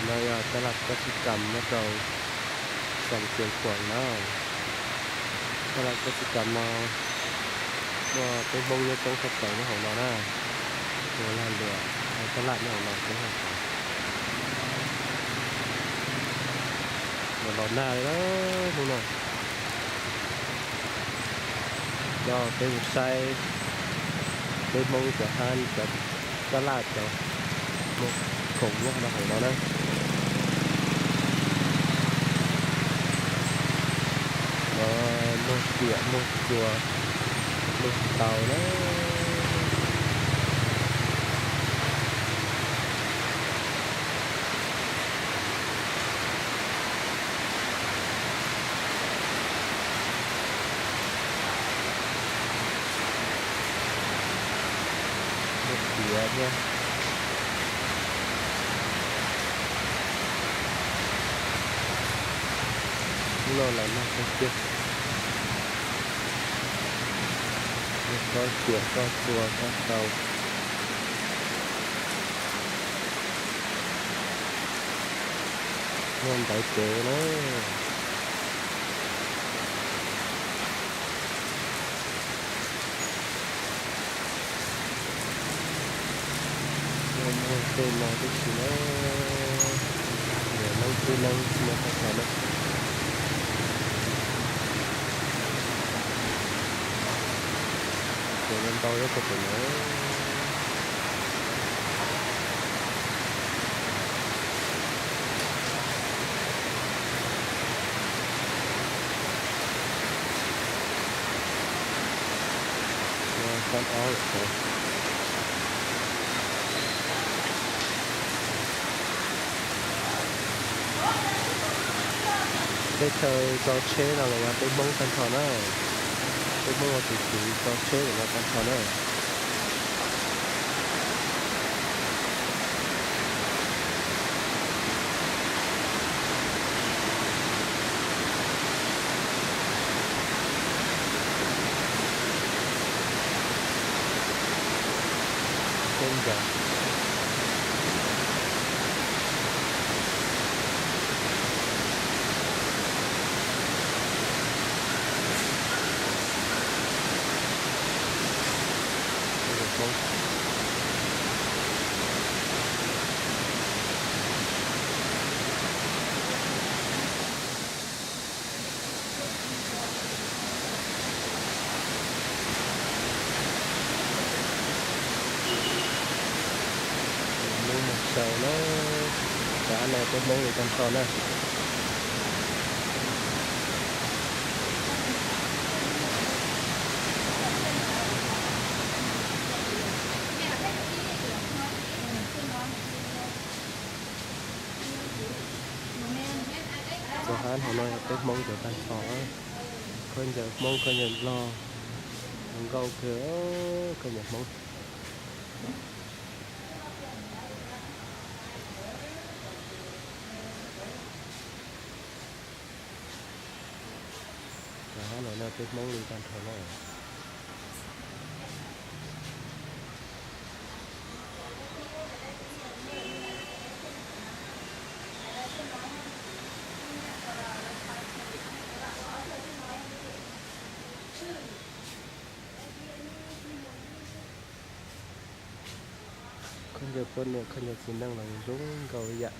No yog taj laj kab xib kam nyob rau Xeev Khuam na. Taj laj kab xib kam no muaj peb Hmoob nyob coob tshaj plaws nyob hauv no na. Ua lag luam, taj laj nyob hauv no coob tshaj plaws. Los los nag li na, hnub no. Coj peb mus saib peb Hmoob cov hab, cov taj laj, cov muag khoom nyob rau hauv no na. No muag riam muag txuas, muag tau na. Muag tiav thiab. Hnub no los nag kawg kiag. Koj riam koj txuas koj tau. Muag ntawv kev na. Muag tej no tib si na. Niam neeb tub neeb muag tag nrho na. Ces ntau ntau ib qho pem no. Sab ob lawm. Teb chaws tso tsheb no los yog peb Hmoob tag nrho na. Peb Hmoob ua tus tswv tso tsheb ntawm no tag nrho na. Khaub ncaws. Hnub no xyaw na, cov hab no peb Hmoob li tag nrho na. Cov hab hauv no yog peb Hmoob cov tag nrho. Khaub ncaws Hmoob, khaub ncaws Nplog, zoo nkauj kawg, khaub ncaws Hmoob. Cov hab no na peb Hmoob li tag nrho na. Khaub ncaws poj niam khaub ncaws txiv neej los zoo nkauj ib yam.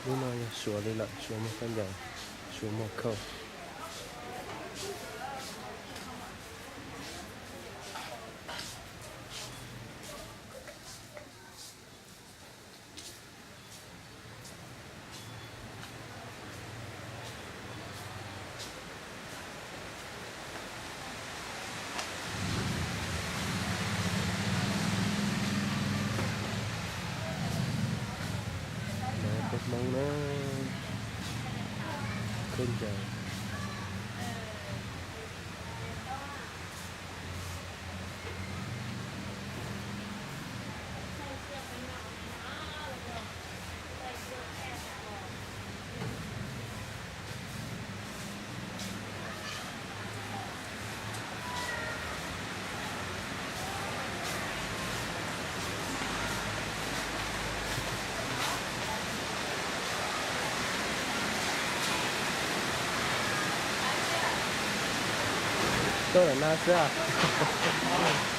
Lub no yog Suav li lawm, Suav muag khaub ncaws, Suav muag khau. Hmoob na, khaub ncaws. Tuaj ntawm no xwb.